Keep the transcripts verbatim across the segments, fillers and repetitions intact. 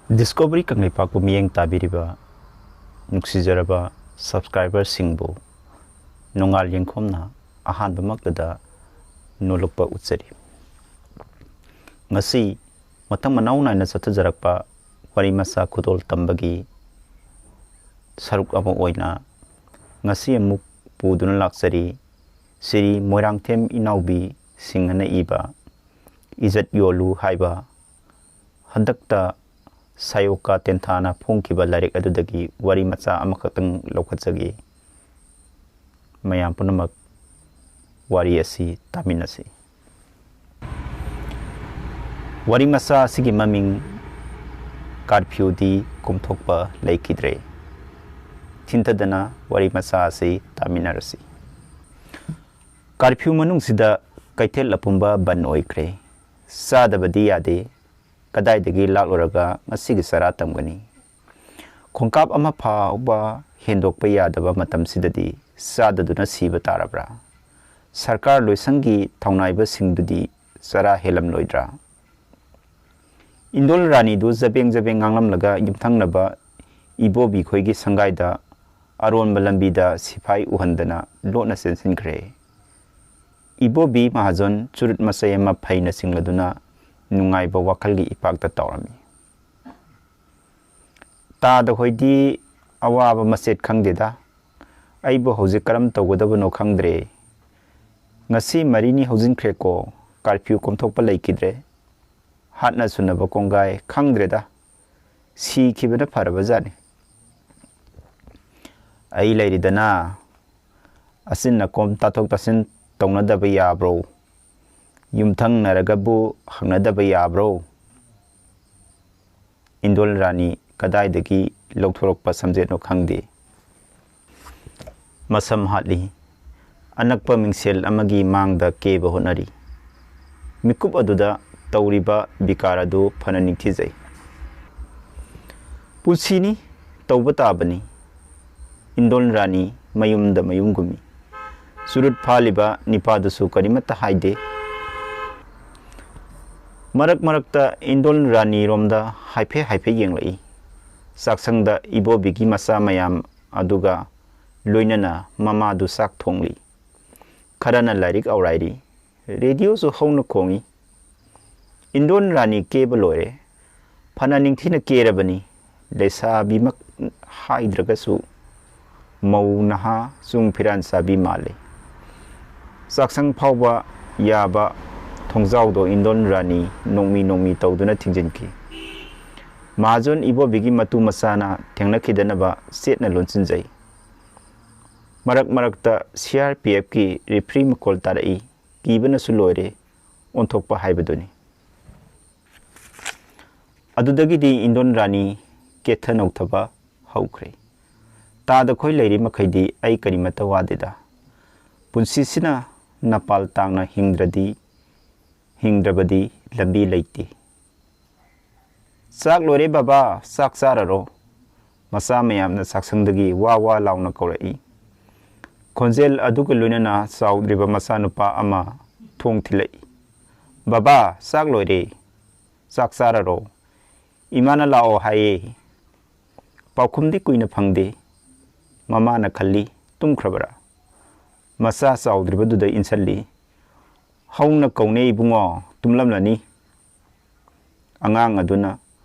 Discovery ꯀꯪꯂꯩꯄꯥꯛꯄꯨ ꯃꯤꯠꯌꯦꯡ ꯇꯥꯕꯤꯔꯤꯕ ꯅꯨꯡꯁꯤꯖꯔꯕ ꯁꯕꯁꯀ꯭ꯔꯥꯏꯕꯔꯁꯤꯡꯕꯨ ꯅꯣꯡꯉꯥꯜ ꯌꯦꯡꯈꯣꯝꯅ ꯑꯍꯥꯟꯕꯃꯛꯇꯗ ꯅꯣꯂꯨꯛꯄ ꯎꯠꯆꯔꯤ꯫ ꯉꯁꯤ ꯃꯊꯪ ꯃꯅꯥꯎ ꯅꯥꯏꯅ ꯆꯠꯊꯖꯔꯛꯄ ꯋꯥꯔꯤ ꯃꯆꯥ ꯈꯨꯗꯣꯜ ꯇꯝꯕꯒꯤ ꯁꯔꯨꯛ ꯑꯃ ꯑꯣꯏꯅ ꯉꯁꯤ ꯑꯃꯨꯛ ꯄꯨꯗꯨꯅ ꯂꯥꯛꯆꯔꯤ꯫ ꯁ꯭ꯔꯤ ꯃꯣꯏꯔꯥꯡꯊꯦꯝ ꯏꯅꯥꯎꯕꯤ ꯁꯤꯡꯍꯅ ꯏꯕ ꯏꯖꯠ ꯌꯣꯜꯂꯨ ꯍꯥꯏꯕ ꯍꯟꯗꯛꯇ ꯁꯥꯌꯣꯀꯥ ꯇꯦꯟꯊꯥꯅ ꯐꯣꯡꯈꯤꯕ ꯂꯥꯏꯔꯤꯛ ꯑꯗꯨꯗꯒꯤ ꯋꯥꯔꯤ ꯃꯆꯥ ꯑꯃꯈꯛꯇꯪ ꯂꯧꯈꯠꯆꯒꯦ꯫ ꯃꯌꯥꯝ ꯄꯨꯝꯅꯃꯛ ꯋꯥꯔꯤ ꯑꯁꯤ ꯇꯥꯃꯤꯟꯅꯁꯤ꯫ ꯋꯥꯔꯤ ꯃꯆꯥ ꯑꯁꯤꯒꯤ ꯃꯃꯤꯡ ꯀꯥꯔꯐ꯭ꯌꯨꯗꯤ ꯀꯣꯝꯊꯣꯛꯄ ꯂꯩꯈꯤꯗ꯭ꯔꯦ꯫ ꯊꯤꯟꯊꯗꯅ ꯋꯥꯔꯤ ꯃꯆꯥ ꯑꯁꯤ ꯇꯥꯃꯤꯟꯅꯔꯁꯤ꯫ ꯀꯥꯔꯐ꯭ꯌꯨ ꯃꯅꯨꯡꯁꯤꯗ ꯀꯩꯊꯦꯜ ꯑꯄꯨꯝꯕ ꯕꯟ ꯑꯣꯏꯈ꯭ꯔꯦ꯫ ꯆꯥꯗꯕꯗꯤ ꯌꯥꯗꯦ꯫ ꯀꯗꯥꯏꯗꯒꯤ ꯂꯥꯛꯂꯨꯔꯒ ꯉꯁꯤꯒꯤ ꯆꯔꯥ ꯇꯝꯒꯅꯤ? ꯈꯣꯡꯀꯥꯞ ꯑꯃ ꯐꯥꯎꯕ ꯍꯦꯟꯗꯣꯛꯄ ꯌꯥꯗꯕ ꯃꯇꯝꯁꯤꯗꯗꯤ ꯆꯥꯗꯗꯨꯅ ꯁꯤꯕ ꯇꯥꯔꯕ꯭ꯔꯥ? ꯁꯔꯀꯥꯔ ꯂꯣꯏꯁꯪꯒꯤ ꯊꯧꯅꯥꯏꯕꯁꯤꯡꯗꯨꯗꯤ ꯆꯔꯥ ꯍꯦꯜꯂꯝꯂꯣꯏꯗ꯭ꯔꯥ? ꯏꯟꯗꯣꯜ ꯔꯥꯅꯤꯗꯨ ꯖꯕꯦꯡ ꯖꯕꯦꯡ ꯉꯥꯡꯂꯝꯂꯒ ꯌꯨꯝꯊꯪꯅꯕ ꯏꯕꯣꯕꯤ ꯈꯣꯏꯒꯤ ꯁꯪꯒꯥꯏꯗ ꯑꯔꯣꯟꯕ ꯂꯝꯕꯤꯗ ꯁꯤꯐꯥꯏ ꯎꯍꯟꯗꯅ ꯂꯣꯠꯅ ꯆꯦꯟꯁꯤꯟꯈ꯭ꯔꯦ꯫ ꯏꯕꯣꯕꯤ ꯃꯍꯥꯖꯣꯟ ꯆꯨꯔꯨꯠ ꯃꯆꯩ ꯑꯃ ꯐꯩꯅ ꯆꯤꯡꯂꯗꯨꯅ ꯅꯨꯡꯉꯥꯏꯕ ꯋꯥꯈꯜꯒꯤ ꯏꯄꯥꯛꯇ ꯇꯥꯎꯔꯝꯃꯤ꯫ ꯇꯥꯗ ꯍꯣꯏꯗꯤ ꯑꯋꯥꯕ ꯃꯆꯦꯠ ꯈꯪꯗꯦꯗ꯫ ꯑꯩꯕꯨ ꯍꯧꯖꯤꯛ ꯀꯔꯝ ꯇꯧꯒꯗꯕꯅꯣ ꯈꯪꯗ꯭ꯔꯦ꯫ ꯉꯁꯤ ꯃꯔꯤꯅꯤ ꯍꯧꯖꯤꯟꯈ꯭ꯔꯦꯀꯣ, ꯀꯥꯔꯐ꯭ꯌꯨ ꯀꯣꯝꯊꯣꯛꯄ ꯂꯩꯈꯤꯗ꯭ꯔꯦ꯫ ꯍꯥꯠꯅ ꯁꯨꯅꯕ ꯀꯣꯡꯒꯥꯏ ꯈꯪꯗ꯭ꯔꯦꯗ꯫ ꯁꯤꯈꯤꯕꯅ ꯐꯔꯕꯖꯥꯠꯅꯤ꯫ ꯑꯩ ꯂꯩꯔꯤꯗꯅ꯫ ꯑꯆꯤꯟ ꯑꯀꯣꯝ ꯇꯥꯊꯣꯛ ꯇꯥꯁꯤꯟ ꯇꯧꯅꯗꯕ ꯌꯥꯕ꯭ꯔꯣ? ꯌꯨꯝꯊꯪꯅꯔꯒꯕꯨ ꯍꯪꯅꯗꯕ ꯌꯥꯕ꯭ꯔꯣ? ꯏꯟꯗꯣꯜ ꯔꯥꯅꯤ ꯀꯗꯥꯏꯗꯒꯤ ꯂꯧꯊꯣꯔꯛꯄ ꯁꯝꯖꯦꯠꯅꯣ ꯈꯪꯗꯦ꯫ ꯃꯁꯝ ꯍꯥꯠꯂꯤ꯫ ꯑꯅꯛꯄ ꯃꯤꯡꯁꯦꯜ ꯑꯃꯒꯤ ꯃꯥꯡꯗ ꯀꯦꯕ ꯍꯣꯠꯅꯔꯤ꯫ ꯃꯤꯀꯨꯞ ꯑꯗꯨꯗ ꯇꯧꯔꯤꯕ ꯕꯤꯀꯥꯔ ꯑꯗꯨ ꯐꯅ ꯅꯤꯡꯊꯤꯖꯩ꯫ ꯄꯨꯟꯁꯤꯅꯤ, ꯇꯧꯕ ꯇꯥꯕꯅꯤ꯫ ꯏꯟꯗꯣꯜ ꯔꯥꯅꯤ ꯃꯌꯨꯝꯗ ꯃꯌꯨꯝ ꯀꯨꯝꯃꯤ꯫ ꯆꯨꯔꯨꯠ ꯐꯥꯜꯂꯤꯕ ꯅꯤꯄꯥꯗꯨꯁꯨ ꯀꯔꯤꯃꯠꯇ ꯍꯥꯏꯗꯦ꯫ ꯃꯔꯛ ꯃꯔꯛꯇ ꯏꯟꯗꯣꯜ ꯔꯥꯅꯤꯔꯣꯝꯗ ꯍꯥꯏꯐꯦꯠ ꯍꯥꯏꯐꯦꯠ ꯌꯦꯡꯂꯛꯏ꯫ ꯆꯥꯛꯁꯪꯗ ꯏꯕꯣꯕꯤꯒꯤ ꯃꯆꯥ ꯃꯌꯥꯝ ꯑꯗꯨꯒ ꯂꯣꯏꯅꯅ ꯃꯃꯥꯗꯨ ꯆꯥꯛ ꯊꯣꯡꯂꯤ꯫ ꯈꯔꯅ ꯂꯥꯏꯔꯤꯛ ꯑꯧꯔꯥꯏꯔꯤ꯫ ꯔꯦꯗꯤꯑꯣꯁꯨ ꯍꯧꯅ ꯈꯣꯡꯏ꯫ ꯏꯟꯗꯣꯟ ꯔꯥꯅꯤ ꯀꯦꯕ ꯂꯣꯏꯔꯦ꯫ ꯐꯅ ꯅꯤꯡꯊꯤꯅ ꯀꯦꯔꯕꯅꯤ꯫ ꯂꯩꯁꯥꯕꯤꯃꯛ ꯍꯥꯏꯗ꯭ꯔꯒꯁꯨ ꯃꯧ ꯅꯍꯥ ꯆꯨꯡ ꯐꯤꯔꯥꯟ ꯆꯥꯕꯤ ꯃꯥꯜꯂꯤ꯫ ꯆꯥꯛꯁꯪ ꯐꯥꯎꯕ ꯌꯥꯕ ꯊꯣꯡꯖꯥꯎꯗꯣ ꯏꯟꯗꯣꯟ ꯔꯥꯅꯤ ꯅꯣꯡꯃꯤ ꯅꯣꯡꯃꯤ ꯇꯧꯗꯨꯅ ꯊꯤꯡꯖꯤꯟꯈꯤ꯫ ꯃꯍꯥꯖꯣꯟ ꯏꯕꯣꯕꯤꯒꯤ ꯃꯇꯨ ꯃꯆꯥꯅ ꯊꯦꯡꯅꯈꯤꯗꯅꯕ ꯆꯦꯠꯅ ꯂꯣꯟꯁꯤꯟꯖꯩ꯫ ꯃꯔꯛ ꯃꯔꯛꯇ ꯁꯤ ꯑꯥꯔ ꯄꯤ ꯑꯦꯐꯀꯤ ꯔꯤꯐ꯭ꯔꯤ ꯃꯈꯣꯜ ꯇꯥꯔꯛꯏ꯫ ꯀꯤꯕꯅꯁꯨ ꯂꯣꯏꯔꯦ꯫ ꯑꯣꯟꯊꯣꯛꯄ ꯍꯥꯏꯕꯗꯨꯅꯤ꯫ ꯑꯗꯨꯗꯒꯤꯗꯤ ꯏꯟꯗꯣꯟ ꯔꯥꯅꯤ ꯀꯦꯊ ꯅꯧꯊꯕ ꯍꯧꯈ꯭ꯔꯦ꯫ ꯇꯥꯗ ꯈꯣꯏ ꯂꯩꯔꯤ ꯃꯈꯩꯗꯤ ꯑꯩ ꯀꯔꯤꯃꯠꯇ ꯋꯥꯗꯦꯗ꯫ ꯄꯨꯟꯁꯤꯁꯤꯅ ꯅꯄꯥꯜ ꯇꯥꯡꯅ ꯍꯤꯡꯗ꯭ꯔꯗꯤ, ꯍꯤꯡꯗ꯭ꯔꯕꯗꯤ ꯂꯝꯕꯤ ꯂꯩꯇꯦ꯫ "ꯆꯥꯛ ꯂꯣꯏꯔꯦ ꯕꯕꯥ, ꯆꯥꯛ ꯆꯥꯔꯔꯣ?" ꯃꯆꯥ ꯃꯌꯥꯝꯅ ꯆꯥꯛꯁꯪꯗꯒꯤ ꯋꯥ ꯋꯥ ꯂꯥꯎꯅ ꯀꯧꯔꯛꯏ꯫ ꯈꯣꯟꯖꯦꯜ ꯑꯗꯨꯒ ꯂꯣꯏꯅꯅ ꯆꯥꯎꯗ꯭ꯔꯤꯕ ꯃꯆꯥꯅꯨꯄꯥ ꯑꯃ ꯊꯣꯡ ꯊꯤꯜꯂꯛꯏ꯫ "ꯕꯕꯥ, ꯆꯥꯛ ꯂꯣꯏꯔꯦ, ꯆꯥꯛ ꯆꯥꯔꯔꯣ? ꯏꯃꯥꯅ ꯂꯥꯛꯑꯣ ꯍꯥꯏꯌꯦ꯫" ꯄꯥꯎꯈꯨꯝꯗꯤ ꯀꯨꯏꯅ ꯐꯪꯗꯦ꯫ ꯃꯃꯥꯅ ꯈꯜꯂꯤ, "ꯇꯨꯝꯈ꯭ꯔꯕꯔꯥ?" ꯃꯆꯥ ꯆꯥꯎꯗ꯭ꯔꯤꯕꯗꯨꯗ ꯏꯟꯁꯤꯜꯂꯤ꯫ "ꯍꯧꯅ ꯀꯧꯅꯦ ꯏꯕꯨꯡꯉꯣ, ꯇꯨꯝꯂꯝꯂꯅꯤ꯫" ꯑꯉꯥꯡ ꯑꯗꯨꯅ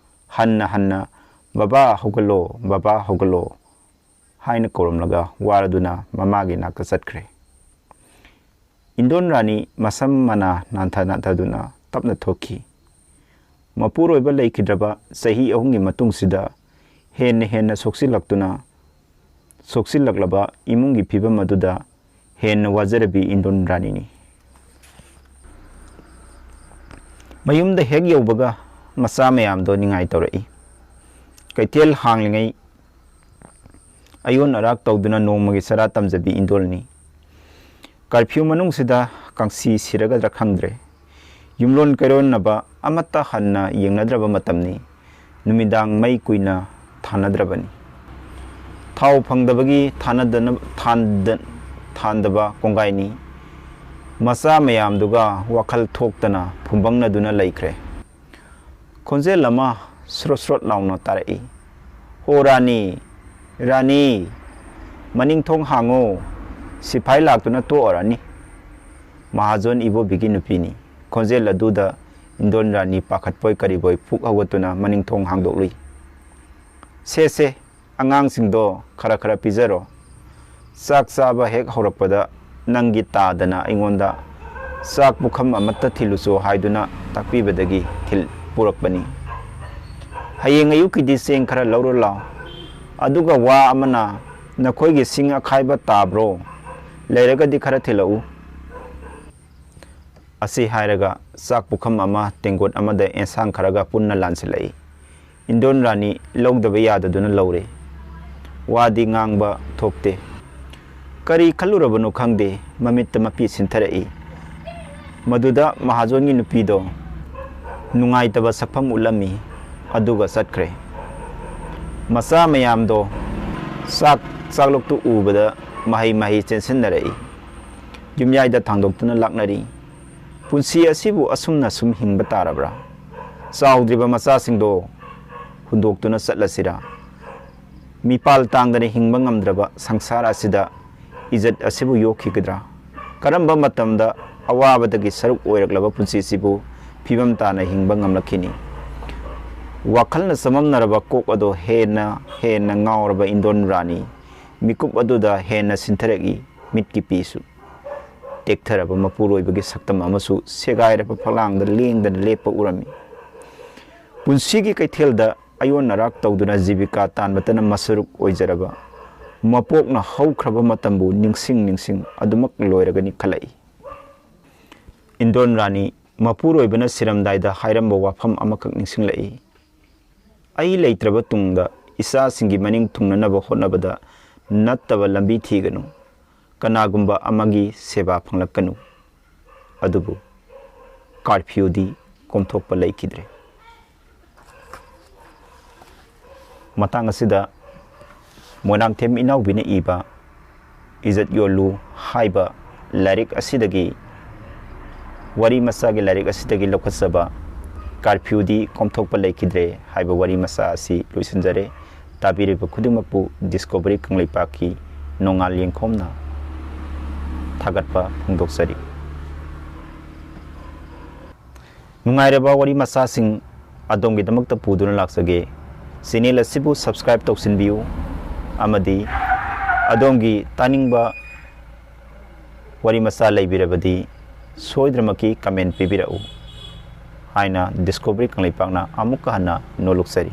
ꯍꯟꯅ ꯍꯟꯅ, "ꯕꯕꯥ ꯍꯧꯒꯠꯂꯣ, ꯕꯕꯥ ꯍꯧꯒꯠꯂꯣ" ꯍꯥꯏꯅ ꯀꯧꯔꯝꯂꯒ ꯋꯥꯔꯗꯨꯅ ꯃꯃꯥꯒꯤ ꯅꯥꯛꯇ ꯆꯠꯈ꯭ꯔꯦ꯫ ꯏꯟꯗꯣꯟ ꯔꯥꯅꯤ ꯃꯁꯝ ꯃꯅꯥ ꯅꯥꯟꯊ ꯅꯥꯟꯊꯗꯨꯅ ꯇꯞꯅ ꯊꯣꯛꯈꯤ꯫ ꯃꯄꯨꯔꯣꯏꯕ ꯂꯩꯈꯤꯗ꯭ꯔꯕ ꯆꯍꯤ ꯑꯍꯨꯝꯒꯤ ꯃꯇꯨꯡꯁꯤꯗ ꯍꯦꯟꯅ ꯍꯦꯟꯅ ꯁꯣꯛꯆꯤꯜꯂꯛꯇꯨꯅ, ꯁꯣꯛꯆꯤꯜꯂꯛꯂꯕ ꯏꯃꯨꯡꯒꯤ ꯐꯤꯕꯝ ꯑꯗꯨꯗ ꯍꯦꯟꯅ ꯋꯥꯖꯔꯕꯤ ꯏꯟꯗꯣꯟ ꯔꯥꯅꯤꯅꯤ꯫ ꯃꯌꯨꯝꯗ ꯍꯦꯛ ꯌꯧꯕꯒ ꯃꯆꯥ ꯃꯌꯥꯝꯗꯣ ꯅꯤꯡꯉꯥꯏ ꯇꯧꯔꯛꯏ꯫ ꯀꯩꯊꯦꯜ ꯍꯥꯡꯂꯤꯉꯩ ꯑꯌꯣꯟ ꯑꯔꯥꯛ ꯇꯧꯗꯨꯅ ꯅꯣꯡꯃꯒꯤ ꯆꯔꯥ ꯇꯝꯖꯕꯤ ꯏꯟꯗꯣꯜꯅꯤ꯫ ꯀꯔꯐ꯭ꯌꯨ ꯃꯅꯨꯡꯁꯤꯗ ꯀꯥꯡꯁꯤ ꯁꯤꯔꯒꯗ꯭ꯔꯥ ꯈꯪꯗ꯭ꯔꯦ, ꯌꯨꯝꯂꯣꯟ ꯀꯩꯔꯣꯟꯅꯕ ꯑꯃꯠꯇ ꯍꯟꯅ ꯌꯦꯡꯅꯗ꯭ꯔꯕ ꯃꯇꯝꯅꯤ꯫ ꯅꯨꯃꯤꯗꯥꯡ ꯃꯩ ꯀꯨꯏꯅ ꯊꯥꯅꯗ꯭ꯔꯕꯅꯤ꯫ ꯊꯥꯎ ꯐꯪꯗꯕꯒꯤ ꯊꯥꯅꯗꯅ-, ꯊꯥꯟꯗ-, ꯊꯥꯟꯗꯕ ꯀꯣꯡꯒꯥꯏꯅꯤ꯫ ꯃꯆꯥ ꯃꯌꯥꯝꯗꯨꯒ ꯋꯥꯈꯜ ꯊꯣꯛꯇꯅ ꯐꯨꯝꯕꯪꯅꯗꯨꯅ ꯂꯩꯈ꯭ꯔꯦ꯫ ꯈꯣꯟꯖꯦꯜ ꯑꯃ ꯁ꯭ꯔꯣꯠ ꯁ꯭ꯔꯣꯠ ꯂꯥꯎꯅ ꯇꯥꯔꯛꯏ꯫ "ꯍꯣ ꯔꯥꯅꯤ, ꯔꯥꯅꯤ, ꯃꯅꯤꯡ ꯊꯣꯡ ꯍꯥꯡꯉꯣ, ꯁꯤꯐꯥꯏ ꯂꯥꯛꯇꯨꯅ ꯇꯣꯛꯑꯔꯅꯤ"꯫ ꯃꯍꯥꯖꯣꯟ ꯏꯕꯣꯕꯤꯒꯤ ꯅꯨꯄꯤꯅꯤ꯫ ꯈꯣꯟꯖꯦꯜ ꯑꯗꯨꯗ ꯏꯟꯗꯣꯟ ꯔꯥꯅꯤ ꯄꯥꯈꯠꯄꯣꯏ ꯀꯔꯤꯕꯣꯏ ꯐꯨꯛ ꯍꯧꯒꯠꯇꯨꯅ ꯃꯅꯤꯡ ꯊꯣꯡ ꯍꯥꯡꯗꯣꯛꯂꯨꯏ꯫ "ꯁꯦ, ꯁꯦ, ꯑꯉꯥꯡꯁꯤꯡꯗꯣ ꯈꯔ ꯈꯔ ꯄꯤꯖꯔꯣ꯫ ꯆꯥꯛ ꯆꯥꯕ ꯍꯦꯛ ꯍꯧꯔꯛꯄꯗ ꯅꯪꯒꯤ ꯇꯥꯗꯅ ꯑꯩꯉꯣꯟꯗ ꯆꯥꯛ ꯄꯨꯈꯝ ꯑꯃꯠꯇ ꯊꯤꯜꯂꯨꯆꯣ ꯍꯥꯏꯗꯨꯅ ꯇꯥꯛꯄꯤꯕꯗꯒꯤ ꯊꯤꯜ ꯄꯨꯔꯛꯄꯅꯤ꯫ ꯍꯌꯦꯡ ꯑꯌꯨꯛꯀꯤꯗꯤ ꯆꯦꯡ ꯈꯔ ꯂꯧꯔꯨ ꯂꯥꯎ꯫ ꯑꯗꯨꯒ ꯋꯥ ꯑꯃꯅ, ꯅꯈꯣꯏꯒꯤ ꯁꯤꯡ ꯑꯈꯥꯏꯕ ꯇꯥꯕ꯭ꯔꯣ? ꯂꯩꯔꯒꯗꯤ ꯈꯔ ꯊꯤꯜꯂꯛꯎ"꯫ ꯑꯁꯤ ꯍꯥꯏꯔꯒ ꯆꯥꯛ ꯄꯨꯈꯝ ꯑꯃ ꯇꯦꯡꯀꯣꯠ ꯑꯃꯗ ꯑꯦꯟꯁꯥꯡ ꯈꯔꯒ ꯄꯨꯟꯅ ꯂꯥꯟꯁꯤꯜꯂꯛꯏ꯫ ꯏꯟꯗꯣꯟ ꯔꯥꯅꯤ ꯂꯧꯗꯕ ꯌꯥꯗꯗꯨꯅ ꯂꯧꯔꯦ꯫ ꯋꯥꯗꯤ ꯉꯥꯡꯕ ꯊꯣꯛꯇꯦ꯫ ꯀꯔꯤ ꯈꯜꯂꯨꯔꯕꯅꯣ ꯈꯪꯗꯦ, ꯃꯃꯤꯠꯇ ꯃꯄꯤ ꯁꯤꯟꯊꯔꯛꯏ꯫ ꯃꯗꯨꯗ ꯃꯍꯥꯖꯣꯟꯒꯤ ꯅꯨꯄꯤꯗꯣ ꯅꯨꯡꯉꯥꯏꯇꯕ ꯁꯛꯐꯝ ꯎꯠꯂꯝꯃꯤ, ꯑꯗꯨꯒ ꯆꯠꯈ꯭ꯔꯦ꯫ ꯃꯆꯥ ꯃꯌꯥꯝꯗꯣ ꯆꯥꯛ ꯆꯥꯛꯂꯣꯛꯇꯨ ꯎꯕꯗ ꯃꯍꯩ ꯃꯍꯩ ꯆꯦꯟꯁꯤꯟꯅꯔꯛꯏ꯫ ꯌꯨꯝꯌꯥꯏꯗ ꯊꯥꯡꯗꯣꯛꯇꯨꯅ ꯂꯥꯛꯅꯔꯤ꯫ ꯄꯨꯟꯁꯤ ꯑꯁꯤꯕꯨ ꯑꯁꯨꯝꯅ ꯁꯨꯝ ꯍꯤꯡꯕ ꯇꯥꯔꯕ꯭ꯔꯥ? ꯆꯥꯎꯗ꯭ꯔꯤꯕ ꯃꯆꯥꯁꯤꯡꯗꯣ ꯍꯨꯟꯗꯣꯛꯇꯨꯅ ꯆꯠꯂꯁꯤꯔꯥ? ꯃꯤꯄꯥꯜ ꯇꯥꯡꯗꯅ ꯍꯤꯡꯕ ꯉꯝꯗ꯭ꯔꯕ ꯁꯪꯁꯥꯔ ꯑꯁꯤꯗ ꯏꯖꯠ ꯑꯁꯤꯕꯨ ꯌꯣꯛꯈꯤꯒꯗ꯭ꯔꯥ? ꯀꯔꯝꯕ ꯃꯇꯝꯗ ꯑꯋꯥꯕꯗꯒꯤ ꯁꯔꯨꯛ ꯑꯣꯏꯔꯛꯂꯕ ꯄꯨꯟꯁꯤꯁꯤꯕꯨ ꯐꯤꯕꯝ ꯇꯥꯅ ꯍꯤꯡꯕ ꯉꯝꯂꯛꯈꯤꯅꯤ? ꯋꯥꯈꯜꯅ ꯆꯃꯝꯅꯔꯕ ꯀꯣꯛ ꯑꯗꯣ ꯍꯦꯟꯅ ꯍꯦꯟꯅ ꯉꯥꯎꯔꯕ ꯏꯟꯗꯣꯟ ꯔꯥꯅꯤ ꯃꯤꯀꯨꯞ ꯑꯗꯨꯗ ꯍꯦꯟꯅ ꯁꯤꯟꯊꯔꯛꯏ꯫ ꯃꯤꯠꯀꯤ ꯄꯤꯁꯨ ꯇꯦꯛꯊꯔꯕ ꯃꯄꯨꯔꯣꯏꯕꯒꯤ ꯁꯛꯇꯝ ꯑꯃꯁꯨ ꯁꯦꯒꯥꯏꯔꯕ ꯐꯛꯂꯥꯡꯗ ꯂꯦꯡꯗꯅ ꯂꯦꯞꯄ ꯎꯔꯝꯃꯤ꯫ ꯄꯨꯟꯁꯤꯒꯤ ꯀꯩꯊꯦꯜꯗ ꯑꯌꯣꯟ ꯑꯔꯥꯛ ꯇꯧꯗꯨꯅ ꯖꯤꯕꯤꯀꯥ ꯇꯥꯟꯕꯇꯅ ꯃꯁꯔꯨꯛ ꯑꯣꯏꯖꯔꯕ ꯃꯄꯣꯛꯅ ꯍꯧꯈ꯭ꯔꯕ ꯃꯇꯝꯕꯨ ꯅꯤꯡꯁꯤꯡ ꯅꯤꯡꯁꯤꯡ ꯑꯗꯨꯃꯛ ꯂꯣꯏꯔꯒꯅꯤ ꯈꯜꯂꯛꯏ꯫ ꯏꯟꯗꯣꯟ ꯔꯥꯅꯤ ꯃꯄꯨꯔꯣꯏꯕꯅ ꯁꯤꯔꯝꯗꯥꯏꯗ ꯍꯥꯏꯔꯝꯕ ꯋꯥꯐꯝ ꯑꯃꯈꯛ ꯅꯤꯡꯁꯤꯡꯂꯛꯏ꯫ "ꯑꯩ ꯂꯩꯇ꯭ꯔꯕ ꯇꯨꯡꯗ ꯏꯆꯥꯁꯤꯡꯒꯤ ꯃꯅꯤꯡ ꯊꯨꯡꯅꯅꯕ ꯍꯣꯠꯅꯕꯗ ꯅꯠꯇꯕ ꯂꯝꯕꯤ ꯊꯤꯒꯅꯨ꯫ ꯀꯅꯥꯒꯨꯝꯕ ꯑꯃꯒꯤ ꯁꯦꯕꯥ ꯐꯪꯂꯛꯀꯅꯨ"꯫ ꯑꯗꯨꯕꯨ ꯀꯥꯔꯐ꯭ꯌꯨꯗꯤ ꯀꯣꯝꯊꯣꯛꯄ ꯂꯩꯈꯤꯗ꯭ꯔꯦ꯫ ꯃꯇꯥꯡ ꯑꯁꯤꯗ ꯃꯣꯏꯔꯥꯡꯊꯦꯝ ꯏꯅꯥꯎꯕꯤꯅ ꯏꯕ ꯏꯖꯠ ꯌꯣꯜꯂꯨ ꯍꯥꯏꯕ ꯂꯥꯏꯔꯤꯛ ꯑꯁꯤꯗꯒꯤ, ꯋꯥꯔꯤ ꯃꯆꯥꯒꯤ ꯂꯥꯏꯔꯤꯛ ꯑꯁꯤꯗꯒꯤ ꯂꯧꯈꯠꯆꯕ ꯀꯥꯔꯐ꯭ꯌꯨꯗꯤ ꯀꯣꯝꯊꯣꯛꯄ ꯂꯩꯈꯤꯗ꯭ꯔꯦ ꯍꯥꯏꯕ ꯋꯥꯔꯤ ꯃꯆꯥ ꯑꯁꯤ ꯂꯣꯏꯁꯤꯟꯖꯔꯦ꯫ ꯇꯥꯕꯤꯔꯤꯕ ꯈꯨꯗꯤꯡꯃꯛꯄꯨ ꯗꯤꯁꯀꯣꯚꯔꯤ ꯀꯪꯂꯩꯄꯥꯛꯀꯤ ꯅꯣꯡꯉꯥꯜ ꯌꯦꯡꯈꯣꯝꯅ ꯊꯥꯒꯠꯄ ꯐꯣꯡꯗꯣꯛꯆꯔꯤ꯫ ꯅꯨꯡꯉꯥꯏꯔꯕ ꯋꯥꯔꯤ ꯃꯆꯥꯁꯤꯡ ꯑꯗꯣꯝꯒꯤꯗꯃꯛꯇ ꯄꯨꯗꯨꯅ ꯂꯥꯛꯆꯒꯦ꯫ ꯆꯦꯅꯦꯜ ꯑꯁꯤꯕꯨ ꯁꯕꯁꯀ꯭ꯔꯥꯏꯕ ꯇꯧꯁꯤꯟꯕꯤꯌꯨ ꯑꯃꯗꯤ ꯑꯗꯣꯝꯒꯤ ꯇꯥꯅꯤꯡꯕ ꯋꯥꯔꯤ ꯃꯆꯥ ꯂꯩꯕꯤꯔꯕꯗꯤ ꯁꯣꯏꯗꯅꯃꯛꯀꯤ ꯀꯃꯦꯟ ꯄꯤꯕꯤꯔꯛꯎ ꯍꯥꯏꯅ ꯗꯤꯁꯀꯣꯚꯔꯤ ꯀꯪꯂꯩꯄꯥꯛꯅ ꯑꯃꯨꯛꯀ ꯍꯟꯅ ꯅꯣꯂꯨꯛꯆꯔꯤ꯫